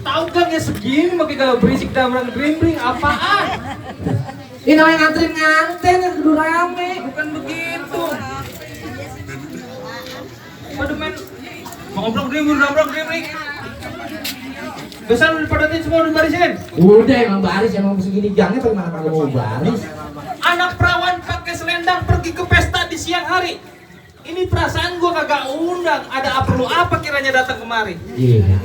Tahu kan ya segini pakai gak berisik damrang bring apaan? Ini namanya nganterin nganten yang kudu rame. Bukan begitu. Pada main ngobrol bring. Besar udah pada semua udah barisin. Udah emang baris, emang segini gangnya bagaimana kalau mau baris? Anak perawan pakai selendang pergi ke pesta di siang hari. Ini perasaan gua kagak undang. Ada perlu apa kiranya datang kemari? Iya,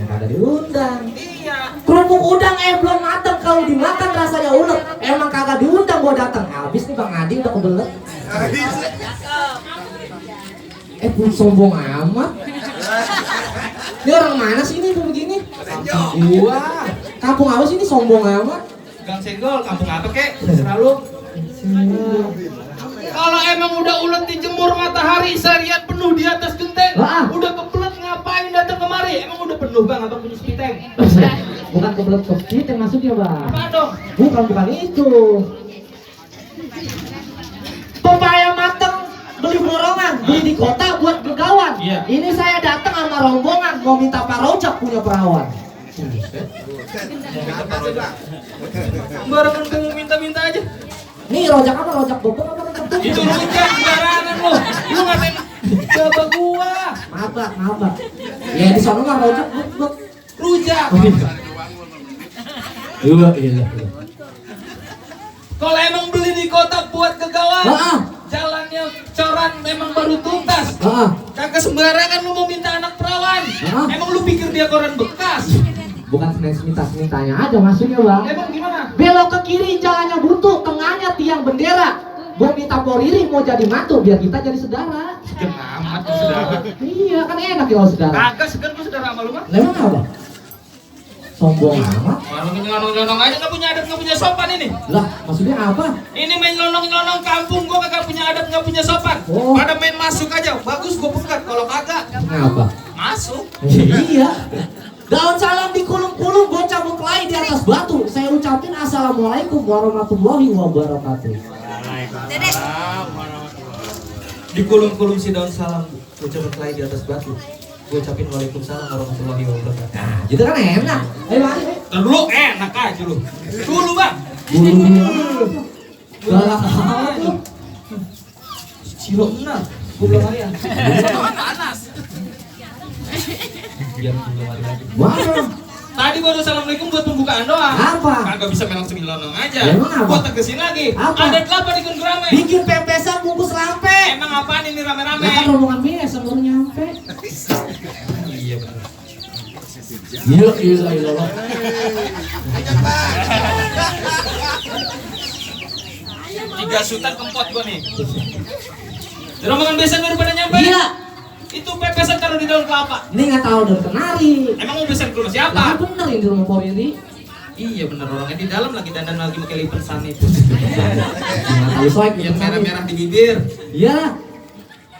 kagak diundang. Iya. Kerupuk udang belum matang, kalau dimakan rasanya ulet. Emang kagak diundang gua datang. Habis nih Bang Adi udah kebelet. Pun sombong amat. Ini orang mana sih ini begini? Gua. Kampung apa sih ini sombong amat? Gang Senggol, kampung apa kek? Selalu. Kalau emang udah ulet dijemur matahari seharian penuh di atas genteng, udah kebelet ngapain datang kemari? Emang udah penuh Bang atau punya spiteng? Bukan kebelet spiteng maksudnya Bang. Apa dong? Bukan itu. Pepaya mateng beli borongan, beli di kota buat begawan. Iya. Ini saya datang sama rombongan mau minta parojak punya perawan. Barengan kamu minta aja. Nih rojak apa? Rojak bobok apa rojak bobok? Itu rujak sembarangan lu. Lu ngatain baba gua. Maaf. Ya di sana mah rojak bobok. Rujak. Iya. Kalau emang beli di kota buat kegawan, jalannya coran memang baru tuntas. Kagak sembarangan lu mau minta anak perawan. Emang lu pikir dia koran bekas? Bukan minta-mintanya aja maksudnya Bang. Emang gimana? Belok ke kiri jalannya buntu, tengahnya tiang bendera. Gua minta Poriri mau jadi mantu biar kita jadi saudara. Segan amat tuh saudara. Iya kan enak ya kalau saudara. Kagak segan gua saudara sama lu mah. Emang apa? Sombong amat. Nyelonong aja nggak punya adat nggak punya sopan ini. Lah maksudnya apa? Ini main nyelonong kampung gua kagak punya adat nggak punya sopan. Pada main masuk aja. Bagus gua pegat. Kalau kagak Kenapa? masuk. Iya. Daun salam dikulung-kulung, bocah berkelahi di atas batu. Saya ucapin assalamualaikum warahmatullahi wabarakatuh. Dikulung-kulung si daun salam, bocah berkelahi di atas batu. Gue ucapin waalaikumsalam warahmatullahi wabarakatuh. Nah, gitu kan enak. Ayo mari. Dulu enak aja lu. Dulu Bang. Galak aja. Silo benar. Gue belum hari ya. Panas. Biar belum hari lagi. Wah. Tadi baru assalamualaikum buat pembukaan doang. Apa? Kagak bisa melang semilonong aja. Emang apa? Gua tegesin lagi. Apa? Ada 8 ikut gerame. Bikin pepesan bungkus lampe. Emang apaan ini rame-rame? Nah, kan rombongan biasa baru nyampe. Iya benar. Iya. Tiga sutan kempot gua nih. Rombongan besan baru pada nyampe. Iya. Itu pepesan taruh di daun kelapa. Ini nggak tahu daun kenari. Emang mau besan ke rumah siapa? Lah bener ini di rumah Poriri. Iya bener, orangnya di dalam lagi dandan lagi pakai lipen sanit. Tahu soek Yang merah-merah di bibir. Iya.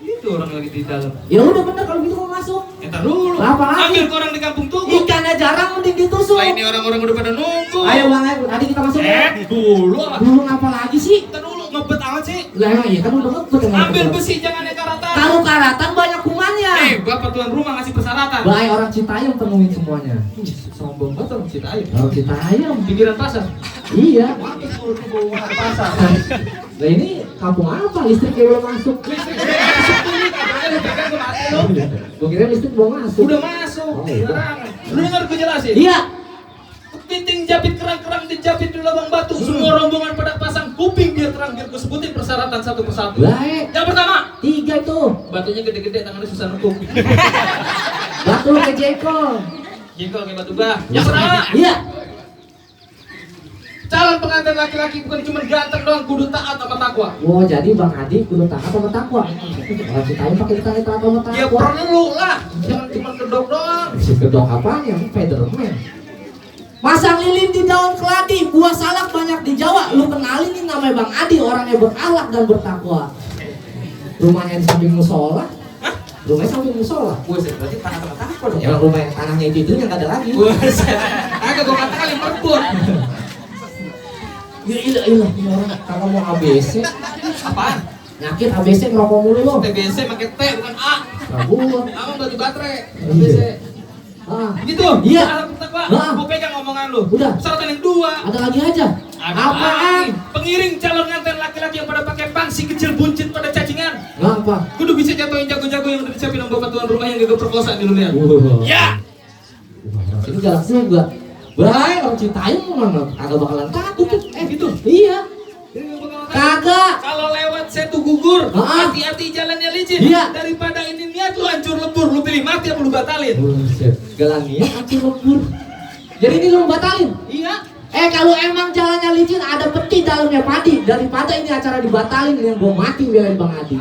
Itu orang lagi di dalam. Ya udah bener kalau gitu mau masuk. Entar dulu. Apa lagi? Ambil ke orang di kampung tuh. Ikannya jarang mending ditusuk. Lah ini orang-orang udah pada nunggu. Ayo Bang, ayo. Tadi kita masuk. Dulu. Dulu ngapa lagi sih? Entar dulu ngebet amat sih. Lah emang iya kan udah ngebut. Ambil besi jangan ada karatan. Kalau karatan banyak kumannya. Bapak tuan rumah ngasih persyaratan. Baik orang Citayam temuin semuanya. Sombong banget orang Citayam. Orang Citayam. Pinggiran pasar. Iya. Pasar. Lah ini kampung apa? Listriknya belum masuk. Gue kira listrik belum masuk. Udah masuk. Sekarang. Lu dengar gue jelasin? Iya. Kepiting japit kerang-kerang dijapit di lubang batu. Semua rombongan pada pasang kuping biar terang biar gue sebutin persyaratan satu persatu. Baik. Yang pertama, 3 itu. batunya gede-gede tangannya susah nukuk. Batu ke jengkol. Jengkol kayak batu bah. Yang pertama, Iya. calon pengantin laki-laki bukan cuma ganteng doang, kudu taat sama takwa. Oh jadi Bang Adi kudu taat sama takwa. Orang Citayam pakai taat sama takwa. Ya perlu lah, jangan cuma kedok doang. Si kedok apaan yang Federman? Masang lilin di daun keladi, buah salak banyak di Jawa. Lu kenalin nih namanya Bang Adi, orangnya berakhlak dan bertakwa. Rumahnya di samping musola. Hah? Rumahnya samping musola. Gue sih berarti taat sama takwa dong. Ya rumah yang tanahnya itu nggak ada lagi. Agak gue kata kali merbut. Ya ilah orang kalau mau ABC. Apaan? Nyakit ABC ngerokok mulu lo. TBC pakai T bukan A. Rabun. Abang bagi baterai. Iya. TBC. tuh. Iya. Ahlak bertakwa. Heeh. Gua pegang omongan lu. Udah. Syaratan yang 2. Ada lagi aja. Ada Apaan? lagi. Pengiring calon nganten laki-laki yang pada pakai pangsi kecil buncit pada cacingan. Apa? Kudu bisa jatuhin jago-jago yang udah disiapin sama bapak tuan rumah yang gak perkosa di dunia. Ya. Wah, ini galak juga. Baik, orang Citayam mana kagak bakalan takut. Gitu. Iya. Kagak. Kalau lewat Setu Gugur, Ah. hati-hati jalannya licin. Iya. Daripada ini niat lu hancur lebur, lu pilih mati apa lu batalin? Buset, galangnya hancur lebur. Jadi ini lu batalin? Iya. Kalau emang jalannya licin ada peti dalamnya padi, daripada ini acara dibatalin yang gua mati belain Bang Adi.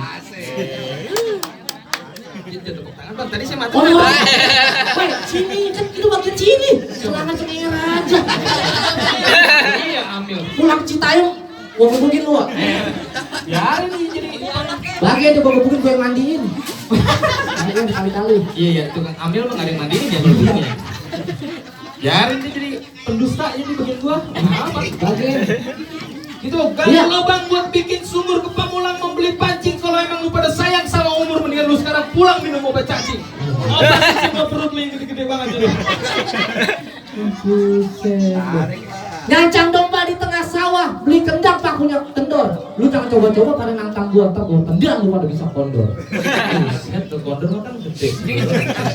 Tepuk tangan Bang, tadi saya mati. Oh, woi, sini kan itu bagian sini. Serangan cengar aja. Iya, ambil. Pulang Citayam, gua gebukin lu. Biarin nih jadi. Bagian dia gua gebukin gua yang mandiin. Mandiin kali-kali. Iya, iya, tukang ambil mah nggak ada yang mandiin ya kalau begini ya. Biarin dia jadi pendusta ini bagian gua. Apa? Bagian. Gitu, gali Iya. lubang buat bikin sumur ke Pamulang membeli pancing. Kalau emang lu pada sayang sama umur, mendingan lu sekarang pulang minum obat cacing. Obat cacing buat perut lu yang gede-gede banget jadi. Nyancang domba di tengah sawah, beli kendang pakunya kendor. Lu jangan coba-coba pada nantang gua, ntar gua tendang lu pada bisa kondor. Tuh kondor mah kan gede.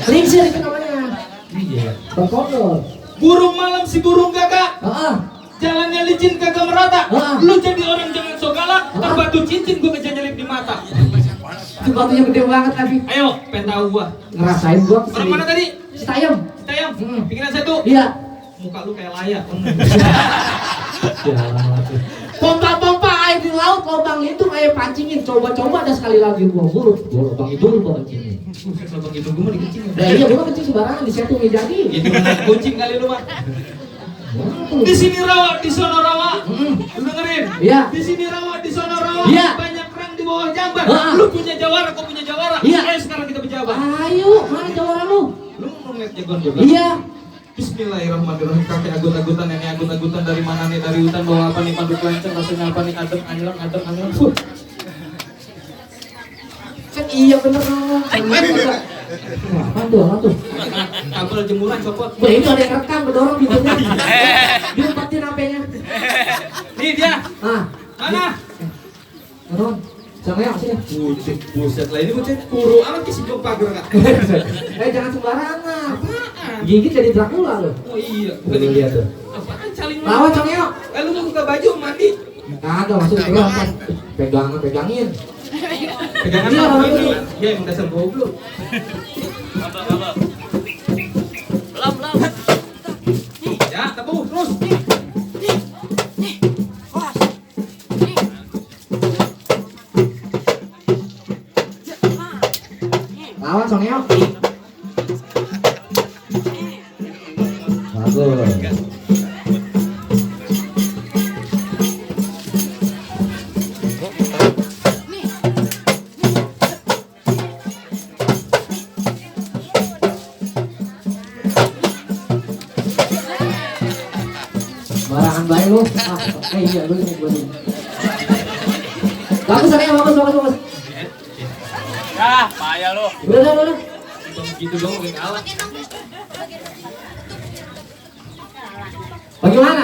Lingsir itu namanya. Iya. Kondor. Burung malam si burung gagak. Heeh. Jalannya licin kagak merata. Ah. Lu jadi orang jangan so galak. Ntar batu cincin gua kejajalip di mata. Itu batunya gede banget tapi Ayo, pengen tahu gua. ngerasain gua Orang kesini. mana tadi? Citayam. Citayam. Hmm. Pikiran satu. Iya. Muka lu kayak layak. Pompa-pompa air di laut, lubang itu kayak pancingin. Coba-coba ada sekali lagi gua mulut. Gua lubang itu gua kencingin. Lubang hidung gua mah dikencing. Nah iya gua kencing sembarangan di situ nggak jadi. Itu kucing kali lu mah. Kenapa lu? Di sini rawa, di sono rawa. Mm. Lu dengerin? Iya. Di sini rawa, di sono rawa. Iya. Banyak kerang di bawah jamban. Ah. Lu punya jawara, kau punya jawara. Iya. Ayo sekarang kita berjabat. Ayo, mana jawara lu? Lu mau ngeliat jagoan juga? Iya. Bismillahirrahmanirrahim. Kakek agut-agutan, nenek agut-agutan, dari mana nih, dari hutan, bawa apa nih, panduk lancang, rasanya apa nih, adem, anyelam, adem, anyelam. Kan iya bener dong. Apaan tuh, apa tuh? Kabel jemuran copot. Wah itu ada yang rekam, kedorong videonya. Diumpetin HP-nya. Nih dia. Ah, Mana? Ron, sama ya sini. Buset lah ini buset kuru amat kisi pagar enggak? Jangan sembarangan. Apaan? Gigit jadi Dracula lo. Oh iya, Bukan lihat tuh. apaan caling lu? Lawan sama ya. Lu mau buka baju mandi? Kagak masuk pegangan. Pegangin. Pegangan Iya, apa orang ini? itu. Ya emang dasar goblok. Belum. Ya, tepuk terus. Lawan sama ya. Bagus. Barangan baik lu. Iya lu ini gua dulu. Bagus sana ya, bagus. Ah, payah lu. Udah. Gitu dong udah kalah. Bagaimana?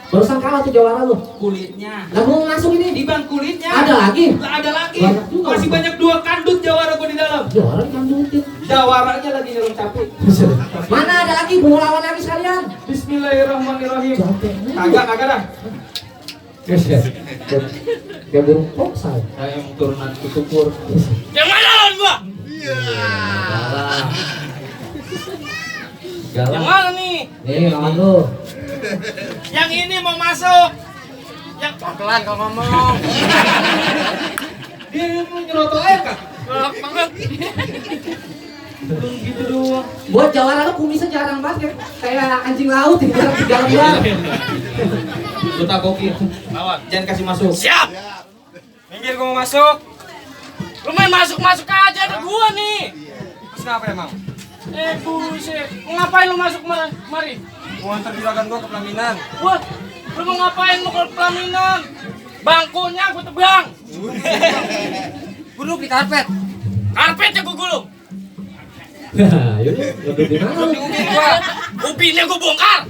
Barusan kalah tuh jawara lu. Kulitnya. Lah gua mau masuk ini. Di bang kulitnya. Ada lagi? Lah ada lagi. Banyak juga. Masih banyak 2 kandut jawara gua di dalam. Jawara dikandutin. Jawaranya lagi nyelong capek. Mana ada lagi? Gua mau lawan lagi sekalian. Bismillahirrahmanirrahim. Capeknya. Kagak dah. Kayak burung foksai. Saya yang turunan kutukur. Yang mana lawan gua? Yang Galak. mana nih? Nih lawan lu. Yang ini mau masuk. Yang pelan kalau ngomong. Dia mau nyerotok air kah? Galak banget. Belum gitu doang. Buat jawara lu kumisnya jarang banget kayak anjing laut di dalam luar. Lu takokin. Lawan. Jangan kasih masuk. Siap. Minggir gua mau masuk. Lu main masuk aja ada gua nih. Terus kenapa emang? Buset. Mau ngapain lu masuk mari? Mau antar juragan gua ke pelaminan. Wah, lu mau ngapain lu ke pelaminan? Bangkunya gua tebang. Gua duduk di karpet. Karpetnya gua gulung. Nah, yaudah, lebih di mana lu? Di ugin gua. Upinnya gua bongkar.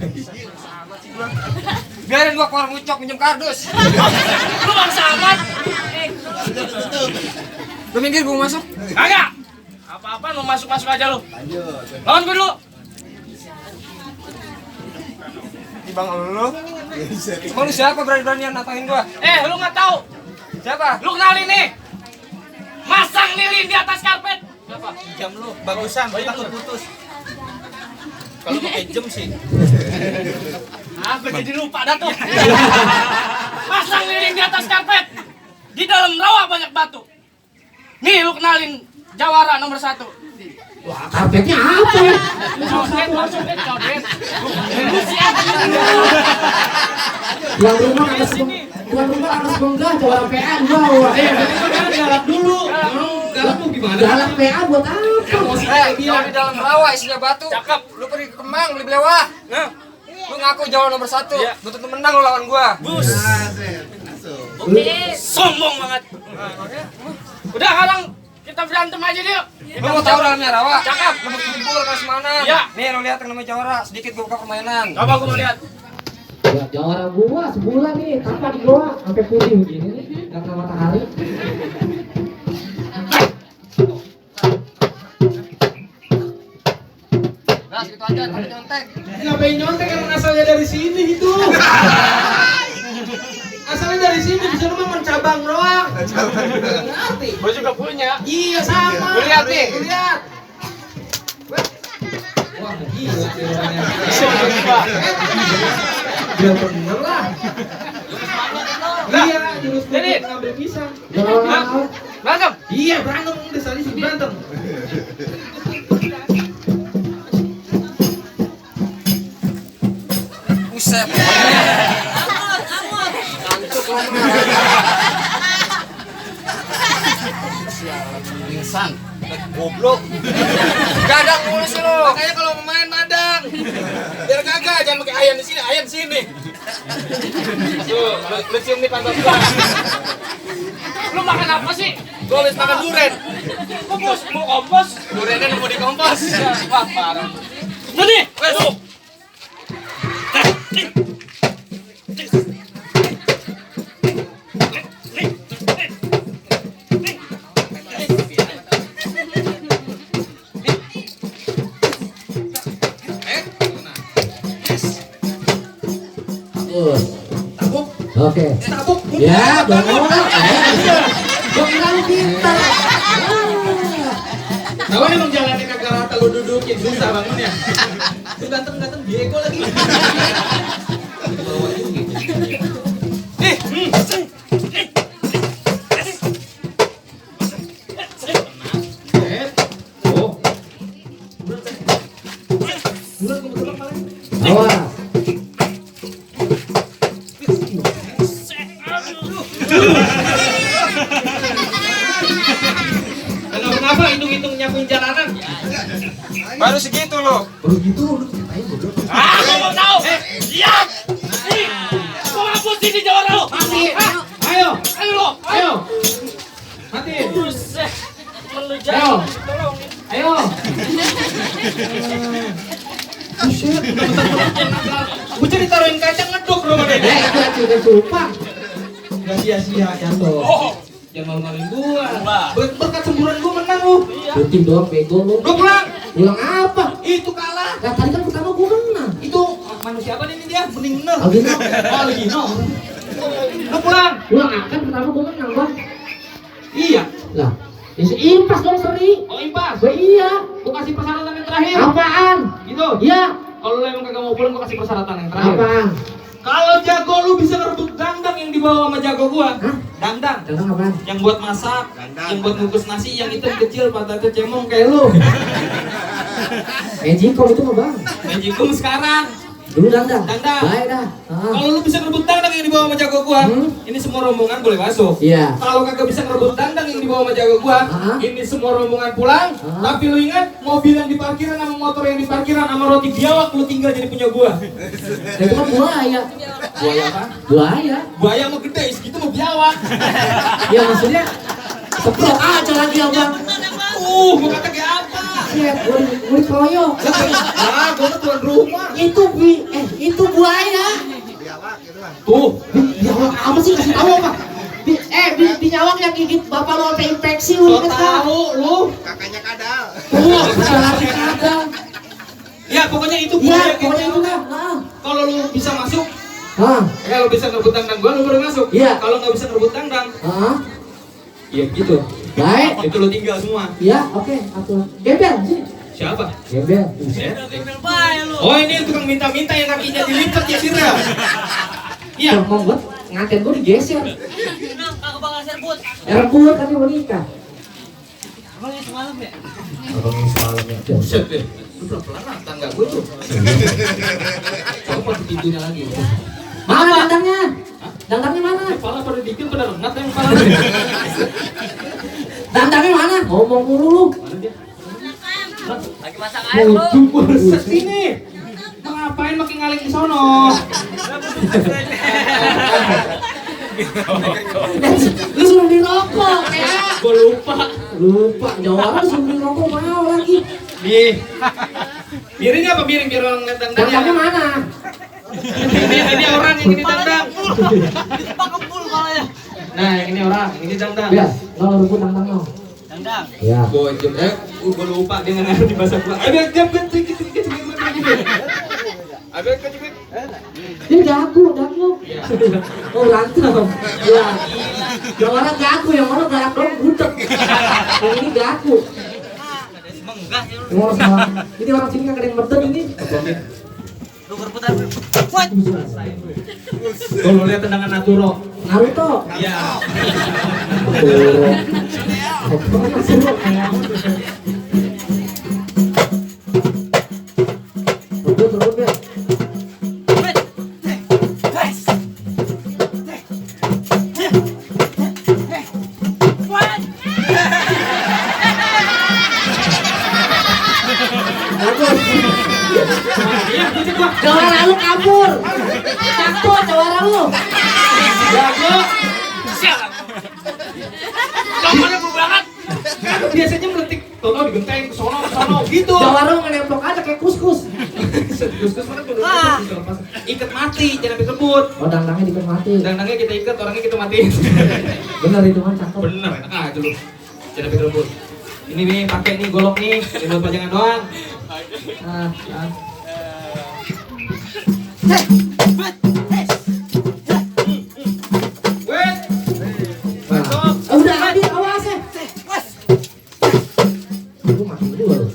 Biarin gua keluar ngucok minjem kardus. Lu bangsa amat. Lu minggir gua mau masuk. Kagak. Apa-apa lu masuk-masuk aja lu. Lawan gua dulu. Bang lu. Emang lu siapa berani-beranian nantangin gua? Lu nggak tahu. Siapa? Lu kenalin nih. Masang lilin di atas karpet. Siapa? Jam lu, bagusan, gua takut putus. Kalau pakai jam sih. Gua jadi lupa dah tuh. Masang lilin di atas karpet. Di dalam rawa banyak batu. Nih lu kenalin jawara nomor 1. Wah, karpetnya apa ya? Codet. Lu siapa? Tuan rumah harus bangga jawara PA gua. Galak dulu. Galak lu gimana? Galak PA buat apa? Kalau di dalam rawa isinya batu. Cakep. Lu pergi ke Kemang beli belewah. Nah, Lu ngaku jawara nomor 1. Iya. Lu tentu menang lu lawan gua. bus. Sombong banget. Udah sekarang kita berantem aja dia. Lu mau tahu dalamnya rawa? Cakep. Lu mau kumpul kasih mana? Iya. Nih lu lihat yang namanya jawara. Sedikit gua buka permainan. Coba gua mau lihat. Ya, jawara gua sebulan nih tanpa di gua sampai putih begini nih, enggak kena matahari. Nah, segitu aja, tapi nyontek. Ngapain nyontek emang asalnya dari sini gitu. Asalnya dari sini, bisa lu mah mencabang doang. Ngerti? Gua juga punya. Iya sama. Lu lihat nih. Lu lihat. Wah gila nih orangnya. Dia bener lah. Iya, jurus Jadi. ngambil pisang. Berantem. Iya berantem, udah tadi sih berantem. Buset. Pingsan. Goblok. Gadang mulu sih lu. Makanya kalau mau main madang. Biar kagak, jangan pakai ayam di sini, ayam di sini. Tuh, lu cium nih pantat gua. Lu makan apa sih? Gua habis makan durian. Kompos, mau kompos. Duriannya nemu di kompos. Wah, parah. Udah nih. Tuh. Oke. Tabuk. Ya, dong. Gua kira lu pintar. Tahu emang jalannya kagak rata, lu dudukin susah bangunnya. Lu ganteng-ganteng Diego lagi. Awas. Kenapa hitung-hitung nyapuin jalanan? Baru segitu lu. Baru gitu lu ngapain bodoh? Gua mau tahu. Iya. Nih. Gua ngapusin di jawara lu. Mati. Ayo, Ayo lu. ayo. Mati. Buset. Lu Ayo. jangan tolongin. Ayo. Buset, gue jadi taruhin kacang ngeduk rumah deh. Itu udah lupa. Gak sia-sia ya tuh. Oh. Jangan malu-maluin gua. Wah. Berkat semburan gua menang lu. Iya. Shooting doang bego lu. Gua pulang. Ulang apa? Itu kalah. Nah, tadi kan pertama gua menang. Itu manusia apa nih dia? Bening bener. Aldino. Oh, Aldino. Lu pulang. Ulang apa kan pertama gua menang, Bang. Iya. Lah, impas dong seri. Oh, impas. Gua iya. Gua kasih persyaratan yang terakhir. Apaan? Gitu. Iya. Kalau lu emang kagak mau pulang, gua kasih persyaratan yang terakhir. Apaan? Kalau jago lu bisa ngerebut dangdang yang dibawa sama jago gua. Hah? Dangdang. Dangdang apaan? Yang buat masak, yang buat ngukus nasi, yang hitam kecil, patah cemong kayak lu. Magicom itu mah, Bang. Magicom sekarang. Dulu dangdang. Dangdang. Baik dah. Kalau lu bisa ngerebut dangdang yang dibawa sama jago gua, ini semua rombongan boleh masuk. Iya. Kalau kagak bisa ngerebut dangdang yang dibawa sama jago gua, ini semua rombongan pulang. Tapi lu ingat, mobil yang di parkiran sama motor yang di parkiran sama roti biawak lu tinggal jadi punya gua. Nah, itu kan buaya. Buaya apa? Buaya. Buaya mau gede, segitu mau biawak. Ya maksudnya seplok aja lagi abang. Gua kata kayak apa? Iya, gua dikeroyok. Ah, gua tuh tuan Itu buaya. Tuh, Biawak apa sih, kasih tahu apa? Biawak yang gigit bapak lo sampai infeksi lu lo inget kan? tahu lu. Kakaknya kadal. Tuh, lagi kadang. Ya pokoknya itu Iya, buaya pokoknya gitu. itu kan. Kalau lu bisa masuk, Hah? kalau bisa ngerebut tangdang gua, lu baru masuk. Iya. Kalau nggak bisa ngerebut tangdang, Hah? ya gitu. Baik. Itu lu tinggal semua. Iya, oke, atuh. Gembel sih. Siapa? Gembel. Oh ini yang tukang minta-minta yang kakinya dilipat ya Sira. Iya. Mau buat nganten gue digeser. Kagak bakal serbut. Rebut kan mau nikah. Abang ini semalam ya? Abang ini semalam ya. Buset deh. Lu pelan-pelan tangga gue tuh. Coba di pintunya lagi. Mana dandangnya? Dandangnya mana? Kepala pada dikit pada rengat yang kepala. Dandangnya mana? Ngomong mulu lu. Mana dia? Lagi masak air lu. Buset ini. Ngapain makin ngaling di sono? Lu suruh beli rokok ya. Gue lupa. Lupa, Jawara suruh beli rokok mau lagi. Nih. Miring apa miring biar orang lihat Dandangnya tangdangnya? mana? Ini orang yang ini tangdang. Pak kempul kalanya. Nah, ini orang, ini tangdang. Ya, lo rebut dandang lo. Dandang. Ya. Bocor, gue lupa dia nggak di bahasa pulang. Ada jam dikit. Ada kecil. Dia jago. Oh berantem. Ya. Yang orang jago, yang orang galak dong budek. Yang ini jago. Menggah ya lu. Yang orang sama. Ini orang sini kagak ada yang meden ini. Lu berputar. What? Tuh lu lihat tendangan Naturo. Naruto. Iya. Rebut ya. Bagus. Iya, gitu gua. Jawara lu kabur. Takut jawara lu. Jago. Sialan. Kamarnya banget. Biasanya meletik Toto digenteng ke sono gitu. Jawara lu ngenemplok aja kayak kus-kus. Terus mana tuh? Ikat mati, jangan sampai sebut. Oh dandangnya diikat mati. Dandangnya kita ikat, orangnya kita matiin. Bener itu kan cakep. Bener, enak aja lu. Jangan sampai sebut. Ini nih, pakai nih golok nih, buat pajangan doang. Ah. Wait. Nah. Udah Adi, awas ya. Lu makin dua lu.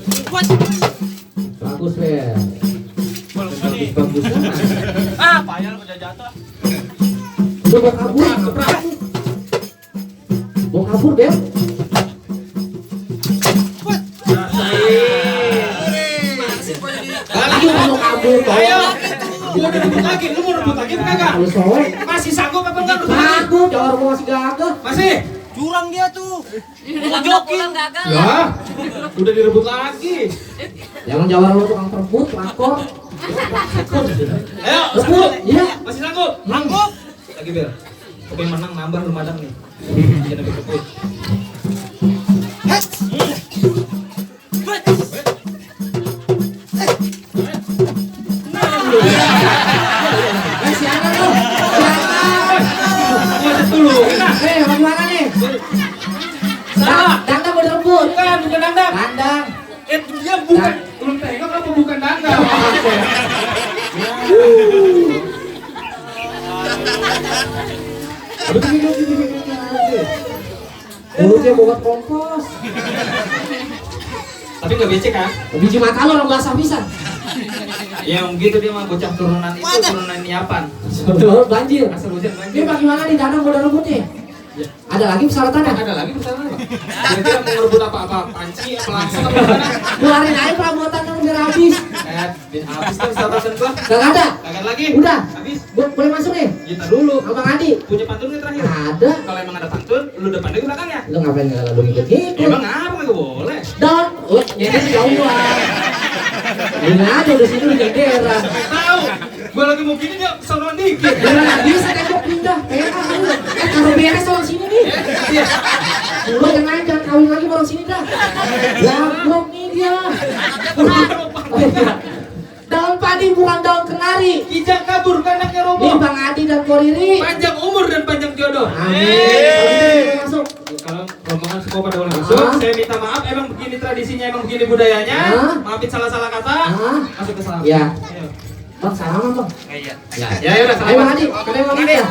Bagus ya. Bagus. Ah, payah lu udah jatuh. Udah mau kabur. Mau kabur Bel. Lagi mau kabur. Ayo. Gua udah rebut lagi, lu mau rebut lagi apa kagak? Kalau soalnya Masih sanggup apa enggak rebut lagi? Sanggup, jawara gua masih gagah. Masih? Curang dia tuh. Jokin gagal. Ya, udah direbut lagi. Jangan jawara lu tukang perebut, lakor. Ayo, Rebut, sanggup? iya. Masih sanggup? Sanggup. Lagi Bel. Oke menang nambah lu madang nih. Jangan sampai rebut. Siaran lu. Gua dulu. Bagaimana nih? Salah. Dandang mau direbut. Bukan dandang. Dandang. Dia bukan. Belum tengok apa bukan dandang? Mulutnya buat kompos. Tapi nggak becek kan? Biji mata lo orang basah bisa. Ya gitu dia mah bocah turunan itu turunan Yapan. Betul, banjir. Asal hujan banjir. Ini bagaimana di danang mau rebutnya? Ya. Ada lagi persyaratannya? Ada lagi bersama apa? Kira-kira mau ngerebut apa-apa? Panci, pelangsung apa gimana? Keluarin aja perabotan yang udah habis. Habis kan persyaratan gua. Gak ada? Kagak lagi. Udah. Habis. Boleh masuk nih? Kita dulu. Abang Adi. Punya pantun nggak terakhir? Ada. Kalau emang ada pantun, lu depan dia belakangnya. Lu ngapain gak lalu ngikut-ngikut? Emang apa nggak boleh? Don, jadi jauhan. Ini aja udah sini udah gegeran. Tahu. Gua lagi mau gini dia kesonoan dikit. Udah gak bisa tembok pindah. Kayak apa lu? Kalau beres orang sini nih. Iya. Lu jangan kawin lagi orang sini dah. Jablok nih dia. Oh, iya. Daun padi bukan daun kenari. Kijang kabur ke anaknya Nih Robo. Bang Adi dan Ko Riri. Panjang umur dan panjang jodoh. Amin. Kalau gitu kita masuk. Kalau rombongan semua pada boleh masuk, saya minta maaf. Emang begini tradisinya, emang begini budayanya. Maafin salah-salah kata. Masuk ke salam. Ya. Ayo. Bang salaman bang. Ya, ya udah. Ayo Bang Adi, kita Bang Adi ya.